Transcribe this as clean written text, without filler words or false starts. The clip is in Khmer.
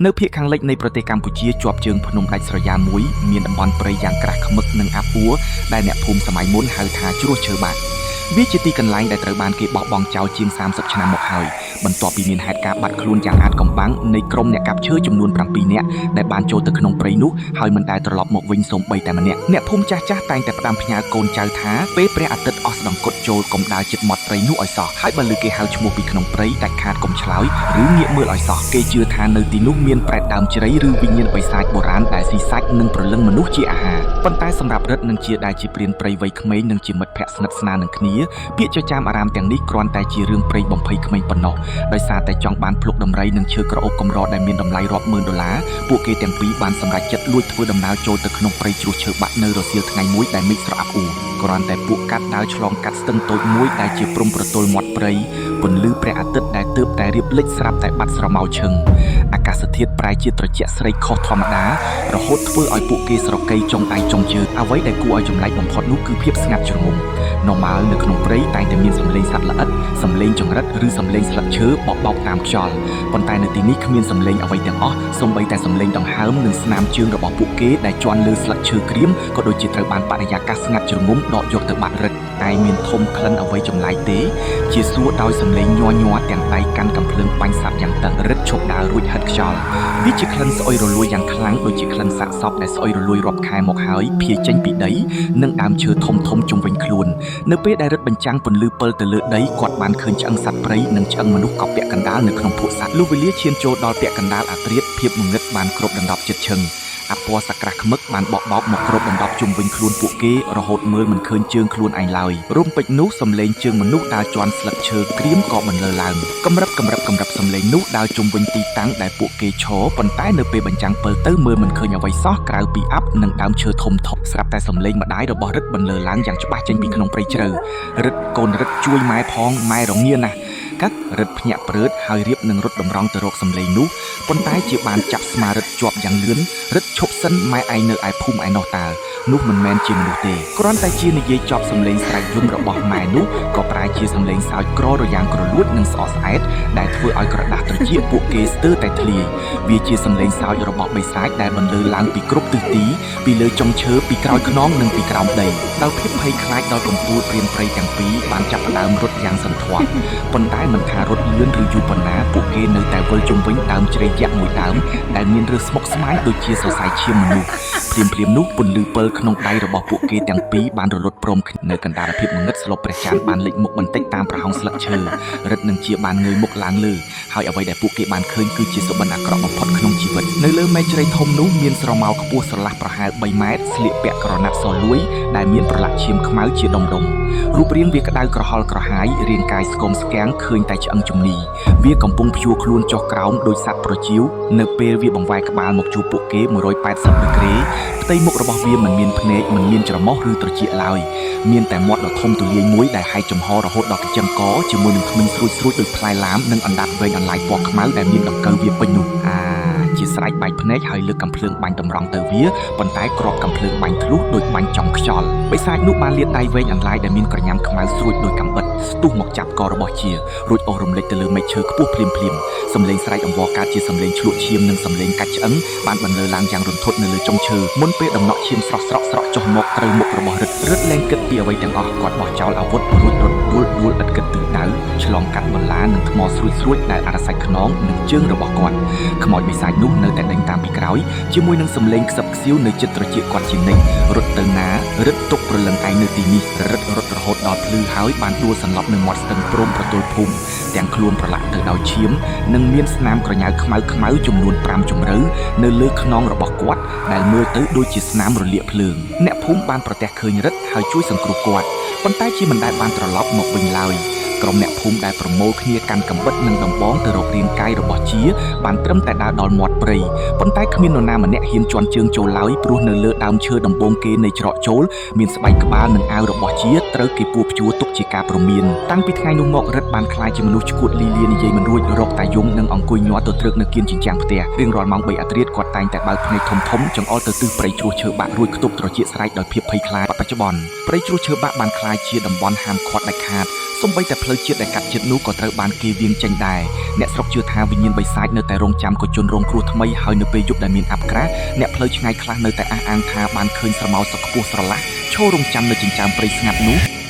នៅភាគខាងលិចនៃប្រទេសកម្ពុជាជាប់ជើងភ្នំដាច់ស្រយាលមួយមានតំបន់ព្រៃយ៉ាងក្រាស់ឃ្មឹកនិងអាប់អួរដែលអ្នកភូមិសម័យមុនហៅថាជ្រោះឈើបាក់វាជាទីកន្លែងដែលត្រូវបានគេបោះបង់ចោលជាង30ឆ្នាំមកហើយបន្ទាប់ពីមានហេតុការណ៍បាត់ខ្លួនយ៉ាងអាថ៌កំបាំងនៃក្រុមអ្នកកាប់ឈើចំនួន7នាក់ដែលបានចូលទៅក្នុងព្រៃនោះហើយមិនដែលត្រឡប់មកវិញសូម្បីតែម្នាក់អ្នកភូមិចាស់ៗតែងតែផ្ដាំផ្ញើកូនចៅថាពេលព្រះអាទិត្យអស់ស្តង្គត់ចូលកុំដើរជិតមាត់ព្រៃនោះឲ្យសោះហើយបើលើគេហៅឈ្មោះពីក្នុងព្រៃដាច់ខាតកុំឆ្លើយឬងាកមើលឲ្យសោះគេជឿថានៅទីនោះមានប្រេតដើមជ្រៃឬវិញ្ញាណបិសាចបុរាណដែលស៊ីសាច់និងព្រលឹងមនុស្សជាអាហារប៉ុន្តែសម្រាប់រិទ្ធនិងជាដែលជាព្រានព្រៃវ័យក្មេងនិងជាមិត្តភក្តិស្និទ្ធស្នាលនឹងគ្នាពាក្យចចាមអារាមទាំងនេះគ្រាន់តែជារឿងព្រេងបំភ័យក្មេងប៉ុណ្ណោះដោយសារតែចង់បានភ្លុកដំរីនិងឈើក្រអូបកម្រដែលមានតម្លៃរាប់ម៉ឺនដុល្លារពួកគេទាំងពីរបានសម្រេចចិត្តលួចធ្វើដំណើរចូលទៅក្នុងព្រៃជ្រោះឈើបាក់នៅរសៀលថ្ងៃមួយដែលមេឃស្រអាប់អួរគ្រាន់តែពួកកាត់ដើរឆ្លងកាត់ស្ទឹងតូចមួយដែលជាព្រំប្រទល់មាត់ព្រៃពន្លឺព្រះអាទិត្យដែលទើបតែរៀបលិចស្រាប់តែបាត់ស្រមោលឈឹងអាកាសធាតុប្រែជាត្រជាក់ស្រីខុសធម្មតារហូតធ្វើឲ្យពួកគេស្រកីចុងដៃចុងជើងអ្វីដែលគួរឲ្យចម្លែកបំផុតនោះគឺភាពស្ងាត់ជ្រងំ normal នៅក្នុងព្រៃតែងតែមានសំឡេងសត្វល្អិតសំឡេងចង្រិតឬសំឡេងស្លឹកឈើបោកបោកតាមខ្យល់ប៉ុន្តែនៅទីនេះគ្មានសំឡេងអ្វីទាំងអស់សូម្បីតែសំឡេងដង្ហើមនិងស្នាមជើងរបស់ពួកគេដែលជាន់លើស្លឹកឈើក្រៀមក៏ដូចជាត្រូវបានបរិយាកាសស្ងាត់ជ្រងំដកយកទៅបាត់រិតតែមានធំក្លិនអ្វីចម្លែកទេជាសួរដោយសំឡេងញ័រញ័រទាំងដៃកាន់កំភ្លើងបាញ់សត្វយ៉ាងតឹងរិតឈប់ដើររួចហិតខ្យល់វាជាក្លិនស្អុយរលួយយ៉ាងខ្លាំងដូចជាក្លិនសាកសពដែលស្អុយរលួយរាប់ខែមកហើយភាយចេញពីដីនិងដើមឈើធំធំជុំវិញខ្លួននៅពេលដែលរិទ្ធបញ្ចាំងពន្លឺពិលទៅលើដីគាត់បានឃើញឆ្អឹងសត្វព្រៃនិងឆ្អឹងមនុស្សកប់ពាក់កណ្ដាលនៅក្នុងភក់សត្វលុះវេលាឈានចូលដល់ពាក់កណ្ដាលអាត្រៀតភាពងងឹតបានគ្របដណ្ដប់ចិត្តឈឹងអពណ៌សក្រាស់ខ្មឹកបានបកបោកមកគ្របដណ្ដប់ជុំវិញខ្លួនពួកគេរហូតមើលមិនឃើញជើងខ្លួនឯងឡើយរំពេចនោះសំឡេងជើងមនុស្សដើរជាន់ស្លឹកឈើក្រៀមក៏បន្លឺឡើងកម្រិបកម្រិបកម្រិបសំឡេងនោះដើរជុំវិញទីតាំងដែលពួកគេឈរប៉ុន្តែនៅពេលបញ្ចាំងពិលទៅមើលមិនឃើញអ្វីសោះក្រៅពីអាប់និងដើមឈើធំធំស្រាប់តែសំឡេងម្ដាយរបស់រិទ្ធបន្លឺឡើងយ៉ាងច្បាស់ចេញពីក្នុងព្រៃជ្រៅរិទ្ធកូនរិទ្ធជួយម៉ែផងម៉ែរងាណាស់កាត់រិទ្ធភ្ញាក់ព្រឺតហើយរៀបនឹងរត់តម្រង់ទៅរកសំឡេងនោះប៉ុន្តែជាបានចាប់ស្មារិទ្ធជាប់យ៉ាងលឿនរិទ្ធឈប់សិនម៉ែឯងនៅឯភូមិឯណោះតើនោះមិនមែនជាមនុស្សទេគ្រាន់តែជានិយាយចប់សំឡេងស្រែកយំរបស់ម៉ែនោះក៏ប្រែជាសំឡេងសើចក្ររយ៉ាងក្រលួចនិងស្អកស្អែតដែលធ្វើឲ្យក្រដាស់ត្រចៀកពួកគេស្ទើរតែធ្លាយវាជាសំឡេងសើចរបស់បិសាចដែលបន្លឺឡើងពីគ្រប់ទិសទីពីលើចុងឈើពីក្រោយខ្នងនិងពីក្រោមដីដោយភាពភ័យខ្លាចដល់កំពូលព្រានព្រៃទាំងពីរបានចាប់ផ្ដើមរត់យ៉ាងសន្ធាប់ប៉ុន្តែមិនថារត់លឿនឬយូរប៉ុណ្ណាពួកគេនៅតែវិលជុំវិញដើមជ្រៃយក្សមួយដើមដែលមានឫសស្មុគស្មាញដូចជាសរសៃឈាមមនុស្សភ្លាមភ្លាមនោះពន្លឺពិលក្នុងដៃរបស់ពួកគេទាំងពីរបានរលត់ព្រមគ្នានៅកណ្ដាលភាពងងឹតស្លុបព្រះច័ន្ទបានលេចមុខបន្តិចតាមប្រហោងស្លឹកឈើរិទ្ធនិងជាបានងើយមុខឡើងលើហើយអ្វីដែលពួកគេបានឃើញគឺជាសុបិនអាក្រក់បំផុតក្នុងជីវិតនៅលើមែកជ្រៃធំនោះមានស្រមោលខ្ពស់ស្រឡះប្រហែល3ម៉ែត្រស្លៀកពាក់ក្រណាត់សលួយដែលមានប្រឡាក់ឈាមខ្មៅជាដុំដុំរូបរាងវាក្តៅក្រហល់ក្រហាយរាងកាយស្គមស្គាំងឃើញតែឆ្អឹងជំនីវាកំពុងព្យួរខ្លួនចុះក្រោមដោយសត្វប្រជៀវនៅពេលវាបង្វែរក្បាលមកជួបពួកគេ180ដឺក្រេផ្ទៃមុខរបស់វាមិនមានភ្នែកមិនមានច្រមុះឬត្រចៀកឡើយមានតែមាត់ដ៏ធំទូលាយមួយដែលហែកចំហរហូតដល់កញ្ចឹងកជាមួយនឹងធ្មេញស្រួចស្រួចដូចផ្លែឡាមនិងអណ្ដាតវែងអន្លាយពណ៌ខ្មៅដែលមានដង្កូវវាពេញនោះអាជាស្រែកបែកភ្នែកហើយលើកកាំភ្លើងបាញ់តម្រង់ទៅវាប៉ុន្តែគ្រាប់កាំភ្លើងបាញ់ធ្លុះដូចបាញ់ចំខ្យល់បិសាចនោះបានលាតដៃវែងអន្លាយដែលមានក្រញាំខ្មៅស្រួចដូចកាំបិតស្ទុះមកចាប់ករបស់ជារួចអូសរំលេចទៅលើមែកឈើខ្ពស់ភ្លាមភ្លាមសំឡេងស្រែកអង្វរកើតជាសំឡេងឆ្លក់ឈាមនិងសំឡេងកាច់ឆ្អឹងបានបន្លឺឡើងយ៉ាងរន្ធត់នៅលើចុងឈើមុនពេលដំណក់ឈាមស្រស់ស្រក់ស្រក់ចុះមកត្រូវមុខរបស់រិទ្ធរិទ្ធលែងគិតពីអ្វីទាំងអស់គាត់បោះចោលអាវុធរួចរត់ដួលដួលឥតគិតទិសដៅឆ្លងកាត់បន្លានិងថ្មស្រួចស្រួចដែលអរសាច់ខ្នងនិងជើងរបស់គាត់ខ្មោចបិសាចនោះនៅតែដេញតាមពីក្រោយជាមួយនឹងសំឡេងខ្សឹបខ្សៀវនៅចិត្តត្រចៀកគាត់ជានិច្ចរត់ទៅណារិទ្ធទុកព្រលឹងឯងនៅទីនេះរិទ្ធរត់រហូតដល់ភ្លឺហើយបានដួលសន្លប់នៅមាត់ស្ទឹងព្រំប្រទល់ភូមិទាំងខ្លួនប្រឡាក់ទៅដោយឈាមនិងមានស្នាមក្រញ៉ៅខ្មៅខ្មៅចំនួន5ជម្រៅនៅលើខ្នងរបស់គាត់ដែលមើលទៅដូចជាស្នាមរលាកភ្លើងអ្នកភូមិបានប្រទះឃើញរិទ្ធហើយជួយសង្គ្រោះគាត់ប៉ុន្តែជាមិនដែលបានត្រឡប់មកវិញឡើយក្រុមអ្នកភូមិដែលប្រមូលគ្នាកាន់កាំបិតនិងដំបងទៅរករាងកាយរបស់ជាបានត្រឹមតែដើរដល់មាត់ព្រៃប៉ុន្តែគ្មាននរណាម្នាក់ហ៊ានជន់ជើងចូលឡើយព្រោះនៅលើដើមឈើដំបូងគេនៃច្រកចូលមានស្បែកក្បាលនិងអាវរបស់ជាត្រូវគេពួរព្យួរទុកជាការព្រមានតាំងពីថ្ងៃនោះមករិទ្ធបានក្លាយជាមនុស្សឈួតលីលានិយាយមិនរួចរកតែយំនិងអង្គុយញ័រទៅទ្រើកនៅគៀនជញ្ជាំងផ្ទះរៀងរាល់ម៉ោង3អាធ្រាត្រគាត់តែងតែបើកភ្នែកធំធំចង្អុលទៅទិសព្រៃជ្រោះឈើបាក់រួចខ្ទប់ត្រចៀកស្រែកដោយភាពភ័យខ្លាចបច្ចុប្បន្នព្រៃជ្រោះឈើបាក់បានក្លាយជាតំបន់ហាមឃាត់ដាច់ខាត សូម្បីតែផ្លូវជាតិដែលកាត់ចិត្តនោះក៏ត្រូវបានគេវៀងចេញដែរអ្នកស្រុកជឿថាវិញ្ញាណបិសាចនៅតែរងចាំក៏ជនរងគ្រោះថ្មីហើយនៅពេលយប់ដែលមានអាប់ក្រាស់អ្នកផ្លូវឆ្ងាយខ្លះនៅតែអះអាងថាបានឃើញស្រមោលសខ្ពស់ស្រឡះឈររងចាំនៅចិញ្ចើមព្រៃស្ងាត់នោះ។